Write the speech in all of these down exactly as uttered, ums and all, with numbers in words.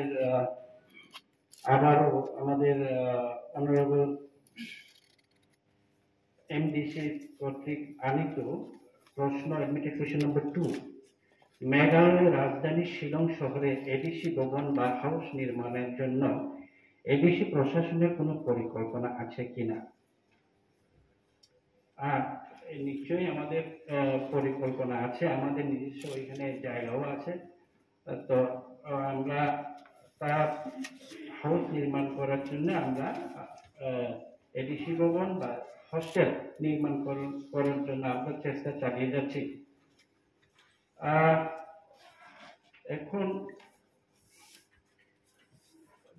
আহ, আবারও আমাদের, আহ, honourable MDC কর্তৃক আনিত প্রশ্ন, admitted question number two, Meghalaya রাজধানী শিলং শহরে এডিসি ভবন বা হাউস নির্মাণের জন্য এডিসি প্রশাসনের কোনো পরিকল্পনা আছে কিনা? আর নিশ্চয়ই আমাদের, আহ, পরিকল্পনা আছে, আমাদের নিজস্ব ওইখানে জায়গাও আছে। তো, আহ, আমরা তার হাউস নির্মাণ করার জন্য আমরা, আহ, এডিসি ভবন বা হোস্টেল নির্মাণ কর-, করার জন্য আমরা চেষ্টা চালিয়ে যাচ্ছি। আহ, এখন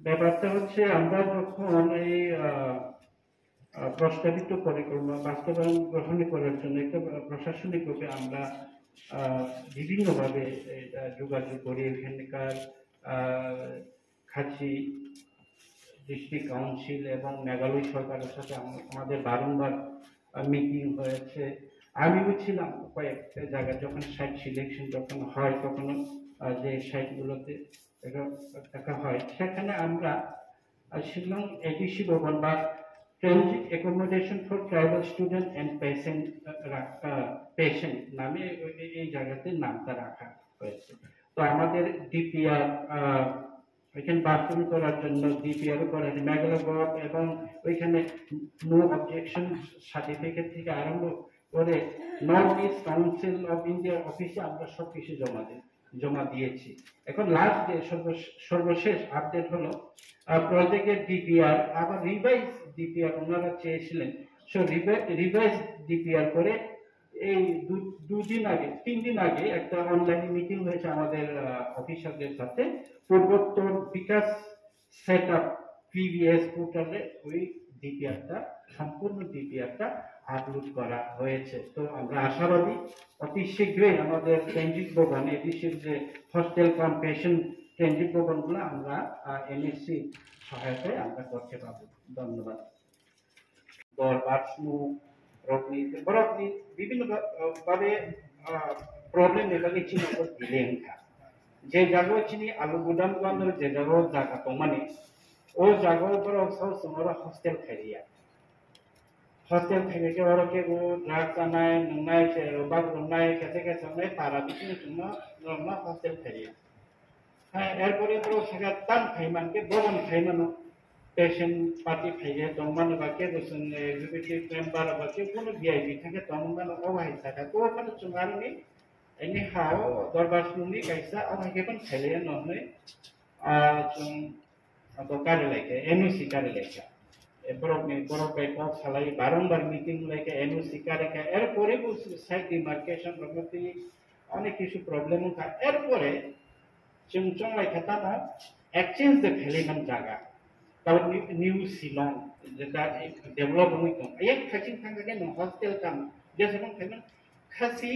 ব্যাপারটা হচ্ছে আমরা যখন এই, আহ, আহ, প্রস্তাবিত পরিকল্পনা বাস্তবায়ন গ্রহণ করার জন্য একটা প্রশাসনিকভাবে আমরা, আহ, বিভিন্নভাবে এটা যোগাযোগ করি। এখানকার, আহ, খাসি ডিস্ট্রিক্ট কাউন্সিল এবং মেঘালয় সরকারের সাথে আম-, আমাদের বারংবার, আহ, মিটিং হয়েছে। আমিও ছিলাম কয়েকটা জায়গায়, যখন সাইট সিলেকশন যখন হয়, তখনও, আহ, যে সাইটগুলোতে দেখা, দেখা হয়, সেখানে আমরা, আহ, শিলং এডিসি ভবন বা transit accommodation for tribal student and patient, ah, patient নামে এই, এই, এই জায়গাতে নামটা রাখা হয়েছে। তো আমাদের ডিপিআর, আহ, এখানে বাথরুম করার জন্য ডিপিআর করা হয়েছে, মেঘালয় গভ এবং ওইখানে নো অবজেকশন সার্টিফিকেট থেকে আরম্ভ করে নর্থ ইস্ট কাউন্সিল অফ ইন্ডিয়ার অফিসে আমরা সব কিছু জমা দিই, জমা দিয়েছি। এখন লাস্ট যে সর্বশ-, সর্বশেষ আপডেট হলো, আহ, প্রজেক্টের ডিপিআর, আবার রিভাইজ ডিপিআর ওনারা চেয়েছিলেন। সো রিভাইজ ডিপিআর করে এই দু-, দুদিন আগে, তিন দিন আগে একটা অনলাইন মিটিং হয়েছে আমাদের, আহ, অফিসারদের সাথে। পূর্বোত্তর বিকাশ সেট আপ পিবিএস পোর্টালে ওই ডিপিআরটা, সম্পূর্ণ ডিপিআরটা আপলোড করা হয়েছে। তো আমরা আশাবাদী অতি শীঘ্রই আমাদের ট্রানজিট ভবন, এডিসির যে হোস্টেল কাম পেশেন্ট ট্রানজিট ভবনগুলো আমরা, আহ, এনএসসি সহায়তায় আমরা করতে পারবো। ধন্যবাদ। Dor barsmu rokni, borokni bibhinno ba-, babe, ah, problem ni bagwi chini bo delay wngkha. Je jaga o chini alu gudam gudam je jaga o jaga tongmani, o jaga o borok sao chwng oro hostel khailiya. Hostel khainai khe oro kebo drug chanai, nungnai, se bak rwnai, kese kese wngnai, para bising chwngno norokno hostel khailiya. Hai, erpore borok sakha tam khai mankhe, bogon khai mano, patient party phaiya tongmani ba kebo chwng executive member ba kebo no V I P thangkhe tongmano, obo hai sakha. To phano chwng aroni, anyhow, dorbar sumni kaisa, obo hai khe phano khailaiya no hwnwi, ah, chwng abo kari laikha, N O C kari laikha. E borokni, borok bai kok salai, barombar meeting laikha, N O C kari kha, erpore bo side demarcation rokno twi onek kisu problem wngkha. Erpore chwng chonglai kha tamo exchange de khailai man jaga. Tamo new, new Shillong, jeta develop wngwi tong. Ayang khaching thangkha khe nwng hostel kam, jesukno khaimani khasi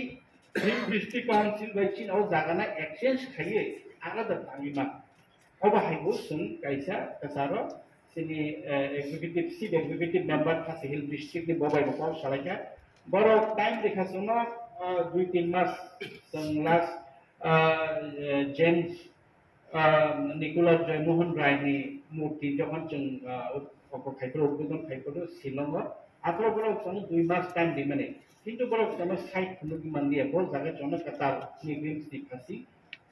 Hill District Council bai chini o jaga na exchange khaiwi alada tangwi man. Obo hai bo chwng kaisa kwcharo chini, eh, executive, chief executive member khasi Hill District ni bo bai bo kok salaikha. Borok time rikha chwngno, ah, dui tin mas chwng last, ah, eh, James, ah, Nicholas Joymohan Rai ni murti jokhon chwng, ah, oko khaiphuru, udbodon khaiphuru Shillong o. Aphuru borok chwngno dui mas time rimani. Kintu borok chwngno side phunukgwi manliya, bo jaga chwngno kwtal pilgrims ni khasi,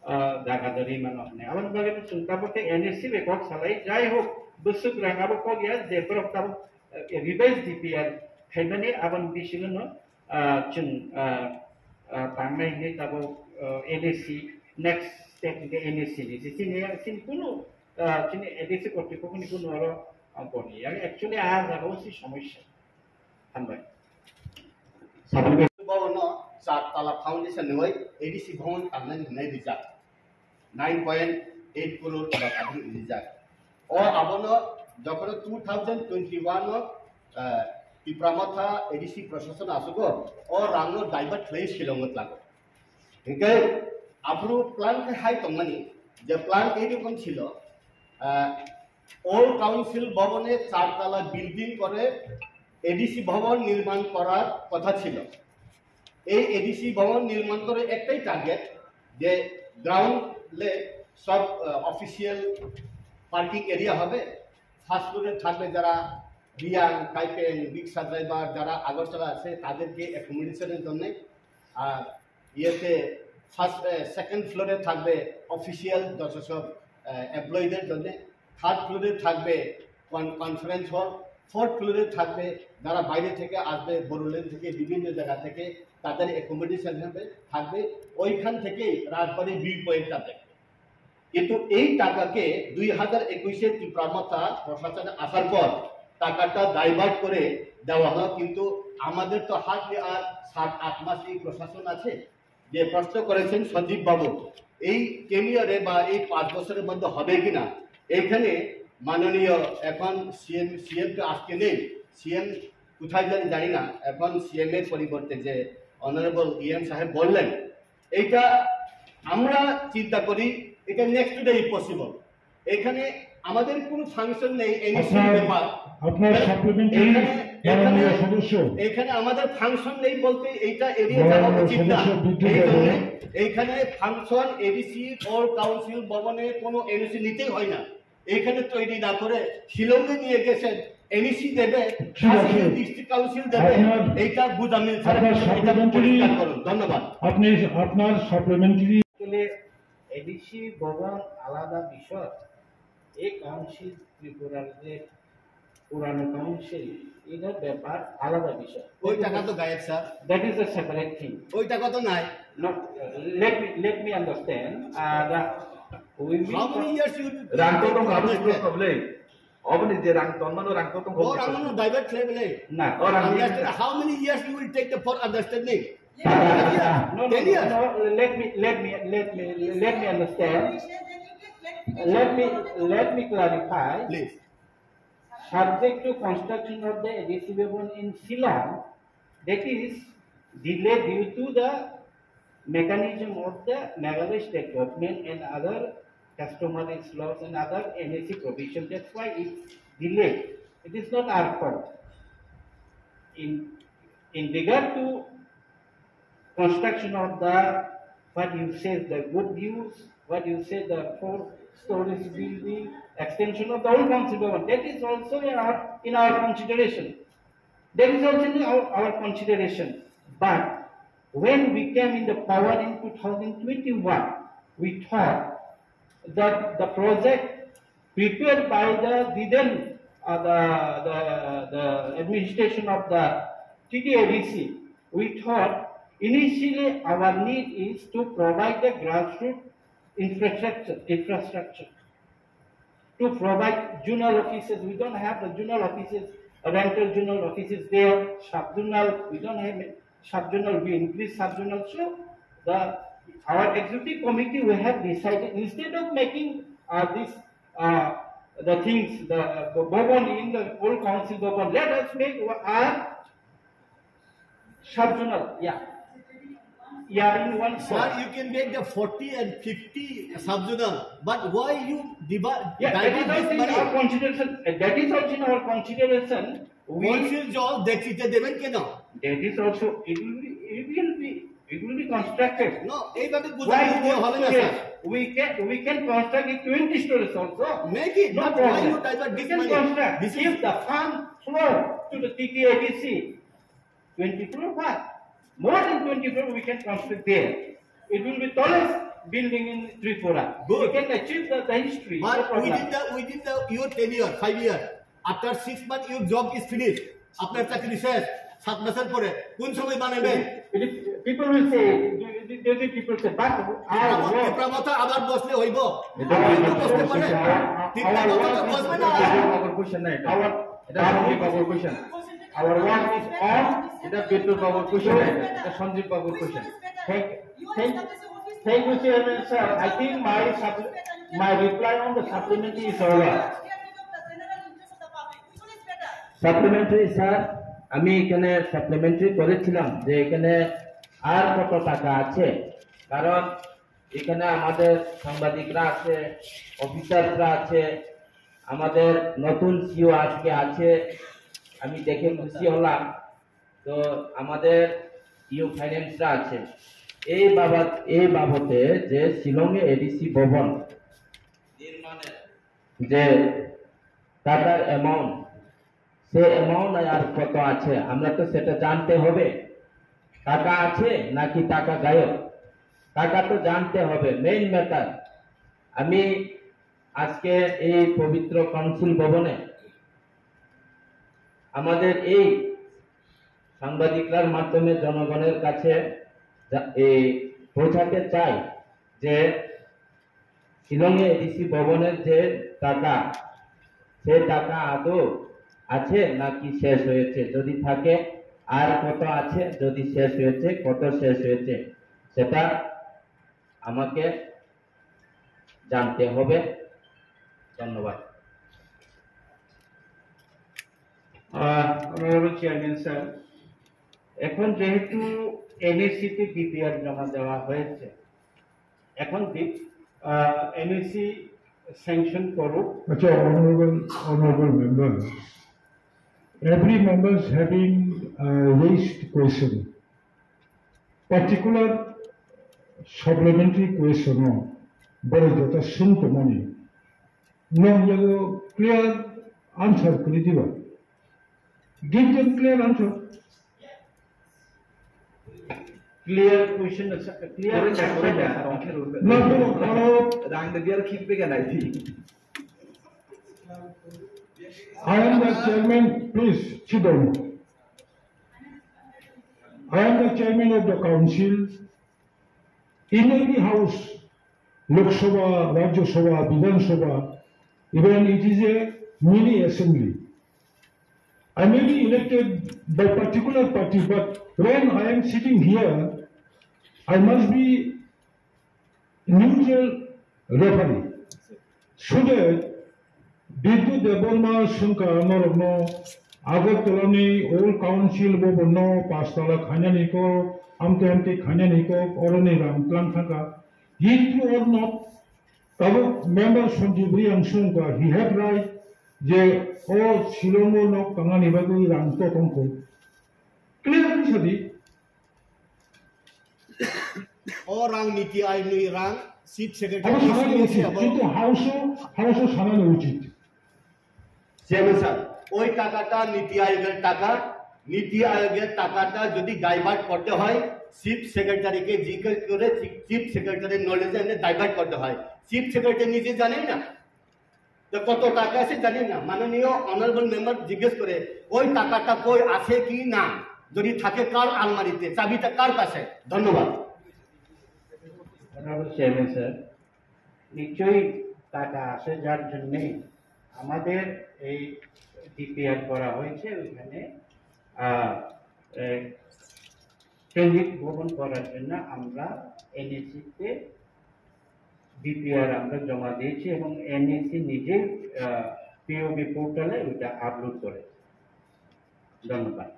ah, jaga dori mano hwnwi. Aboni bagwi chwng tabuk khe N S C bai kok salai, jai hok, bwswk rang abo kok ya je borok tabuk, eh, revise D P R khaimani aboni bisingo no, ah, chwng, ah, ah, tangnai hwnwi tabuk, ah, N S C, next step hwnkhe N S C ni. Chini, chini kunu, ah, chini A D C kortipokho ni kunu oro, ah, boni. Yang actually ah jaga o si somosya. Hambai. Bhabono char tala foundation ni oi A D C bhawan tangnai hwnwi rijak. Nine point eight crore tala kadri rijak. O abono jokhon two thousand twenty-one o, eh, Tipra Motha A D C proshashan asugo, o rangno divert khlai Shillong o tlago. Hinkhe aphuru plan khe hai tongmani, je plan ei rokom chilo, ah, old council bhabone char tala building kore A D C bhavan nirman korar kotha chilo. Ei A D C bhavan nirman kore ektai target je ground le সব official parking area হবে। ফার্স্ট ফ্লোরে থাকবে যারা রিয়াং, কাইপেং, রিক্সা ড্রাইভার, যারা আগরতলা আছে তাদেরকে অ্যাকোমোডেশনের জন্য। আর ইয়েতে ফার্স্ট সেকেন্ড ফ্লোরে থাকবে অফিসিয়াল যত সব এমপ্লয়ীদের জন্য। থার্ড ফ্লোরে থাকবে কনফারেন্স হল। ফোর্থ ফ্লোরে থাকবে যারা বাইরে থেকে আসবে, বড়োল্যান্ড থেকে, বিভিন্ন জায়গা থেকে, তাদের অ্যাকোমোডেশন হবে, থাকবে। ওইখান থেকেই রাজবাড়ি ভিউ পয়েন্টটা দেখবে। কিন্তু এই টাকাকে দুই হাজার একুশে ত্রিপুরা মথা প্রশাসনে আসার পর টাকাটা ডাইভার্ট করে দেওয়া হয়। কিন্তু আমাদের তো হার্ডলি আর সাত আট মাস এই প্রশাসন আছে। যে প্রশ্ন করেছেন সঞ্জীব বাবু, এই টেনিয়রে বা এই পাঁচ বছরের মধ্যে হবে কিনা, এইখানে মাননীয় এখন সিএম, সিএম তো আজকে নেই, সিএম কোথায় যান জানি না, এখন সিএম এর পরিবর্তে যে অনারেবল ইএম সাহেব বললেন, এইটা আমরা চিন্তা করি এটা নেক্সট ডে পসিবল। এখানে আমাদের কোনো ফাংশন নেই এনইসির আপনার ব্যাপার। আপনার সাপ্লিমেন্টারি এখানে মাননীয় এখানে সদস্য এখানে আমাদের ফাংশন নেই বলতে এইটা এড়িয়ে যাওয়া মাননীয় উচিত না। সদস্য বিদ্যুৎ এই জন্য এখানে ফাংশন এডিসি অর কাউন্সিল ভবনে কোনো এনইসি নিতেই হয় না। এখানে তৈরি না করে শিলংয়ে নিয়ে গেছেন, এনইসি দেবে, ঠিক আছে। খাসি ডিস্ট্রিক্ট কাউন্সিল দেবে। আপনার এইটা গুদামে ছাড়া আপনার এটা সাপ্লিমেন্টারি পরিষ্কার করুন। ধন্যবাদ। আপনি আপনার সাপ্লিমেন্টারি এডিসি ভবন আলাদা বিষয়, এই কাউন্সিল ত্রিপুরার যে পুরানো কাউন্সিল, এটার ব্যাপার আলাদা বিষয়। ওই টাকা তো গায়েব, sir. That is a separate thing. ওই টাকা তো নাই। No, let me, let me understand. Uh, the, we will How many years you will be Rang to tong aboni problem. Oboni je rang tonmano rang to tong Or I'm gonna divert level. Na. Or I'm Understand how many years you will take the for understanding? No, no, Ten years. No, let me, let me, let me, let me understand. Let me, let me clarify. Please. Subject to construction of the A D C Bhavan in Shillong, that is delayed due to the mechanism of the Meghalaya state government and other customary laws and other N A C provision. That's why it's delayed. It is not our fault. In, in regard to construction of the, what you say, the good views, what you say, the four stories building, extension of the old council government, that is also in our, in our consideration. That is also in our, our consideration. But when we came in the power in two thousand twenty-one, we thought that the project prepared by the, the then, uh, the, the, the administration of the T T A D C, we thought initially our need is to provide the grassroots infrastructure, infrastructure to provide zonal offices. We don't have the zonal offices, rental zonal offices there, sub-zonal, we don't have it. Sub-zonal, we increase sub-zonal. So the, our executive committee, we have decided, instead of making, uh, this, uh, the things, the, the Bhavan in the old council Bhavan, let us make our sub-zonal, yeah. Yeah, in one Sir, shot. You can make the forty and fifty sub-zonal, but why you divide, Yeah, that is divide this also in money? Our consideration. That is also in our consideration. We Council জল দেখতে দেবেন কেন? That is also, it will be, it will be, it will be constructed. No, এইভাবে Why বুঝাই দিলে not হবে না, sir? Sir? We can, we can construct it twenty stories also. Make it, No but why problem. You divert We this can money? Construct. This is If the fund flow to the T T A D C, twenty-four what? More than twenty-four we can construct there. It will be tallest building in Tripura. Good. We can achieve the, the history. But within the, within the, your tenure, five year, after six months, your job is finished. আপনার চাকরি শেষ। সাত মাসের পরে কোন সময় বানাবেন? People will say, the, the, the people say, but our work, Tipra মথা আবার বসলে হইব? এটা বসতে পারে? টিপ্রা মথা তো বসবে না। Our, এটা সঞ্জীব বাবুর question. Our work is on. এটা বিট্টু বাবুর কোশ্চেন না, এটা সঞ্জীব বাবুর question. Thank, thank, thank you, Chairman sir. I think my sup-, my reply on the supplementary is over. Supplementary sir, আমি এখানে সাপ্লিমেন্টারি করেছিলাম যে এখানে আর কত টাকা আছে, কারণ এখানে আমাদের সাংবাদিকরা আছে, অফিসাররা আছে, আমাদের নতুন সিও আজকে আছে, আমি দেখে খুশি হলাম। তো আমাদের ইউ ফাইন্যান্সরা আছে, এই বাবদ, এই বাবদে যে শিলংয়ে এডিসি ভবন, যে টাকার অ্যামাউন্ট, সে অ্যামাউন্ট আর কত আছে, আমরা তো সেটা জানতে হবে। টাকা আছে নাকি টাকা গায়ব, টাকা তো জানতে হবে, মেইন ম্যাটার। আমি আজকে এই পবিত্র কাউন্সিল ভবনে আমাদের এই সাংবাদিকরার মাধ্যমে জনগণের কাছে যা-, এই পৌঁছাতে চাই যে শিলংয়ে এডিসি ভবনের যে টাকা, সে টাকা আদৌ আছে নাকি শেষ হয়েছে, যদি থাকে আর কত আছে, যদি শেষ হয়েছে কত শেষ হয়েছে, সেটা আমাকে জানতে হবে। ধন্যবাদ। অনারেবল চেয়ারম্যান স্যার, এখন যেহেতু এনএসি তে বিপিআর জমা দেওয়া হয়েছে, এখন এনএসি স্যাংশন করুক। আচ্ছা, honourable, honourable member, every members having raised question, particular supplementary question o borok jota swng tongmani, nwng yago clear answer kwrwi diba. Give them clear answer. Clear question, clear answer. No, no, no. Rang de biar khik bega nai di. I am the chairman, please sit down. I am the chairman of the council. In any house, Lok Sabha, Rajya Sabha, Bidhan Sabha, even it is a mini assembly. I may be elected by particular party, but when I am sitting here, I must be neutral referee. So that Bidyu Debbarma swngkha norokno Agartala ni old council bhavan no pachtala khainani kok, amte amte khainani kok, oroni rang tlang thangkha. He true or not? Tabuk member Sanjib Reang swngkha, he have right je o Shillong o nok tangani bagwi rang to tongkho. Clear khe sadi. O rang Niti Ayog ni rang, Chief Secretary. Abo sanani ucit, kintu House o, House o sanani ucit. Chairman sir, ওই টাকাটা নীতি আয়োগের টাকা। নীতি আয়োগের টাকাটা যদি ডাইভার্ট করতে হয়, চিফ সেক্রেটারিকে জিজ্ঞেস করে, চিফ সেক্রেটারির নলেজে এনে ডাইভার্ট করতে হয়। চিফ সেক্রেটারি নিজে জানেন না যে কত টাকা আছে, জানেন না। মাননীয় অনারেবল মেম্বার জিজ্ঞেস করে, ওই টাকাটা কই আছে কি না, যদি থাকে কার আলমারিতে, চাবিটা কার কাছে? ধন্যবাদ। অনারেবল চেয়ারম্যান স্যার, নিশ্চয়ই টাকা আছে, যার জন্যে আমাদের এই ডিপিআর করা হয়েছে। ওইখানে, আহ, এ, কেন্দ্রিক ভবন করার জন্য আমরা এনএসি তে ডিপিআর আমরা জমা দিয়েছি এবং এনএসি নিজেই, আহ, পিওবি পোর্টালে ওইটা আপলোড করে। ধন্যবাদ।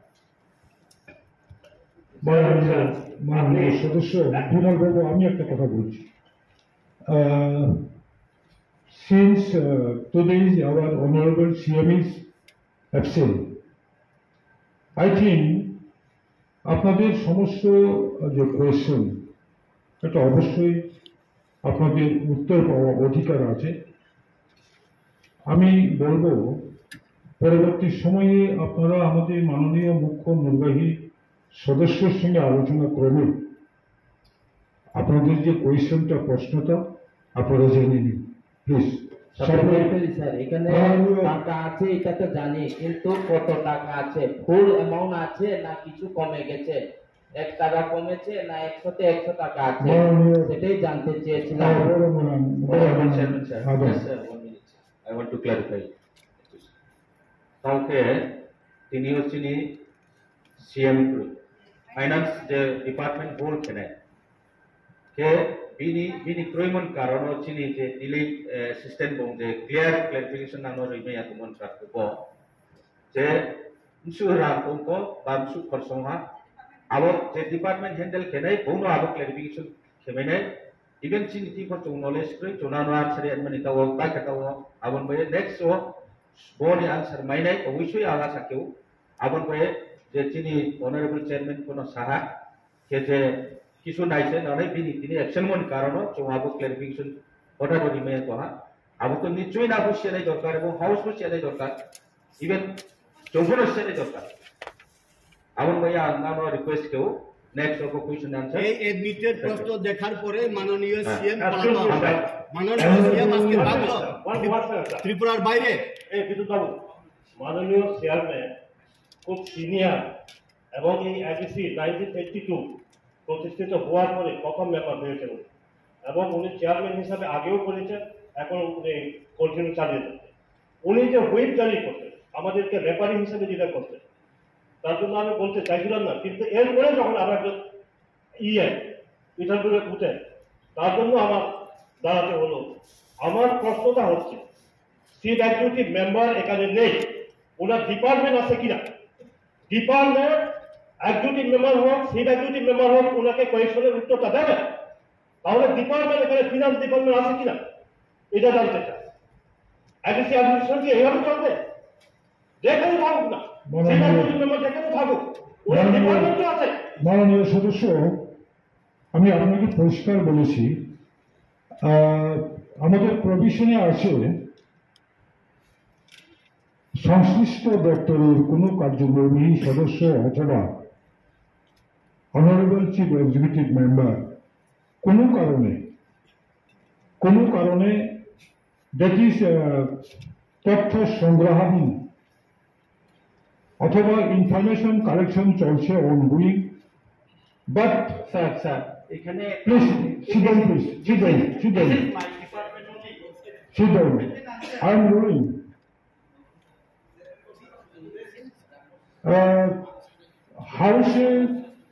মাননীয়, মাননীয় সদস্য বিমল বাবু, আমি একটা কথা বলছি। আহ, since, uh, today is our honorable CM is absent, I think আপনাদের সমস্ত যে কোয়েশ্চেন, এটা অবশ্যই আপনাদের উত্তর পাওয়া অধিকার আছে। আমি বলবো, পরবর্তী সময়ে আপনারা আমাদের মাননীয় মুখ্য নির্বাহী সদস্যের সঙ্গে আলোচনা ক্রমে আপনাদের যে কোয়েশ্চেনটা, প্রশ্নটা আপনারা জেনে নিন, প্লিজ। সাপ্লিমেন্টারি স্যার, এখানে মাননীয় টাকা আছে, এটা তো জানি, কিন্তু কত টাকা আছে, ফুল অ্যামাউন্ট আছে না কিছু কমে গেছে? এক টাকা কমেছে না একশোতে একশো টাকা আছে? মাননীয়, সেটাই জানতে চেয়েছিলাম। হ্যাঁ, বড় ম্যাডাম, বড় ম্যাডাম। চেয়ারম্যান স্যার, হ্যাঁ, বড়। Yes, sir, one minute, sir. I want to clarify. কালকে তিনিও চিনি সিএম ফাইন্যান্স যে ডিপার্টমেন্ট হোল্ড খেনে, ke bini, bini kroimon karono chini je delay, eh, system bong je clear clarification nangno rwimaya tongmani sir bo je msu rang tongko ba msu khorsong ha abo je department handle khenai bono abo clarification khebainai, even chini twi pho chwng knowledge kwrwi chwng nangno answer ya mani tawo bai khe tawo aboni bai next o boni answer mainai obviously ala sakhe o aboni bai je chini honorable chairman phono saha. Khe je kisu naise nanai bini tini absent mani karono chwng abo clarification order rwdi maya tongha. Abo to nichoi na bo siyanai dorkar, ebong house bo siyanai dorkar, even chongphoro siyanai dorkar. Aboni bagwi ang nano request khe-o, next oko question answer. এই এডমিটেড প্রশ্ন দেখার পরে মাননীয় হ্যাঁ। সিএম পালাতে হবে। মাননীয় সিএম আজকে থাকলো ত্রিপুরার বাইরে। এই বিদ্যুৎ বাবু, মাননীয় চেয়ারম্যান খুব সিনিয়র এবং এই এডিসি নাইনটিন এইটটি টু প্রতিষ্ঠিত হওয়ার পরে প্রথম মেম্বার হয়েছেন উনি। এবং উনি চেয়ারম্যান হিসাবে আগেও করেছেন, এখন উনি কন্টিনিউ চালিয়ে যাচ্ছেন। উনি যে হুইপ জারি করতেন, আমাদেরকে রেফারি হিসেবে যেটা করতেন, তার জন্য আমি বলতে চাইছিলাম না, কিন্তু এরপরে যখন আমার একজন ইয়ে পিঠানপুরে উঠে, তার জন্য আমার দাঁড়াতে হলো। আমার প্রশ্নটা হচ্ছে, চিফ এক্সিকিউটিভ মেম্বার এখানে নেই, ওনার ডিপার্টমেন্ট আছে কিনা? ডিপার্টমেন্ট এক্সিকিউটিভ মেম্বার হোক, চিফ এক্সিকিউটিভ মেম্বার হোক, ওনাকে কোয়েশনের উত্তরটা দেবে। তাহলে ডিপার্টমেন্ট এখানে ফিনান্স ডিপার্টমেন্ট আছে কিনা, এটা জানতে চাই। এডিসি অ্যাডমিনিস্ট্রেশন কি এইভাবে চলবে? যেখানে থাকুক না, মাননীয় সেটা যদি মেম্বার যেখানে থাকুক, ওরা মাননীয় ডিপার্টমেন্ট তো আছে। মাননীয় সদস্য, আমি আপনাকে পরিষ্কার বলেছি, আহ, আমাদের প্রভিশনে আছে, সংশ্লিষ্ট দপ্তরের কোনো কার্যনির্বাহী সদস্য অথবা অনারেবল চিফ এক্সিকিউটিভ মেম্বার কোনো কারণে, কোনো কারণে, দ্যাট ইজ, তথ্য সংগ্রহাধীন অথবা ইনফরমেশন কালেকশন চলছে, অনগোয়িং, বাট স্যার, স্যার, এখানে please sit down, please sit down, sit down, sit down. I am ruling. আহ, হাউসে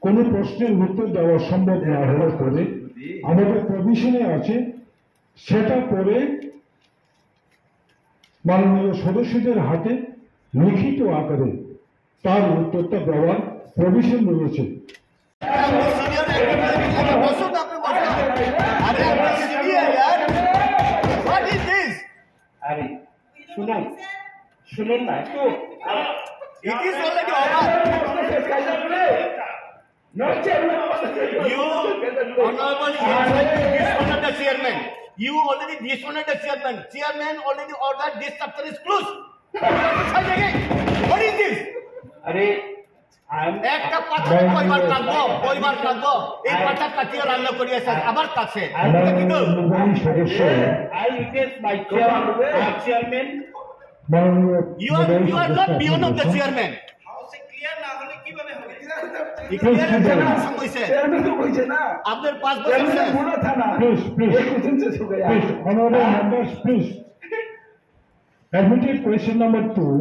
কোনো প্রশ্নের উত্তর দেওয়া সম্ভব না হওয়ার পরে আমাদের প্রভিশনে আছে, সেটা পরে মাননীয় সদস্যদের হাতে লিখিত আকারে তার উত্তরটা দেওয়ার প্রভিশন রয়েছে। আরে, আপনি সিনিয়র, ইয়ার। What is this? আরে, শুনুন, শুনুন না একটু। It is already over. You, Honorable, you already dishonored the chairman. You already dishonored the chairman. Chairman already ordered this chapter is closed. What is this? আরে, একটা পাতা কয়বার কাটবো, কয়বার কাটবো? এই পাতা কাটিয়ে রান্না করিয়া শেষ, আবার কাটছে। এটা কি দোষ? মাননীয় সদস্য, I request my chairman, our chairman, মাননীয় You are, you are not beyond of the chairman. হাউসে ক্লিয়ার না হলে কিভাবে হবে? Please sit down. চেয়ারম্যান তো বলছে না। আপনার পাঁচ বছর চেয়ারম্যান শেষ। বুড়া থানা। Please, please. এই কোশ্চেন শেষ হবে। Please, honorable members, please. Admitted question number two.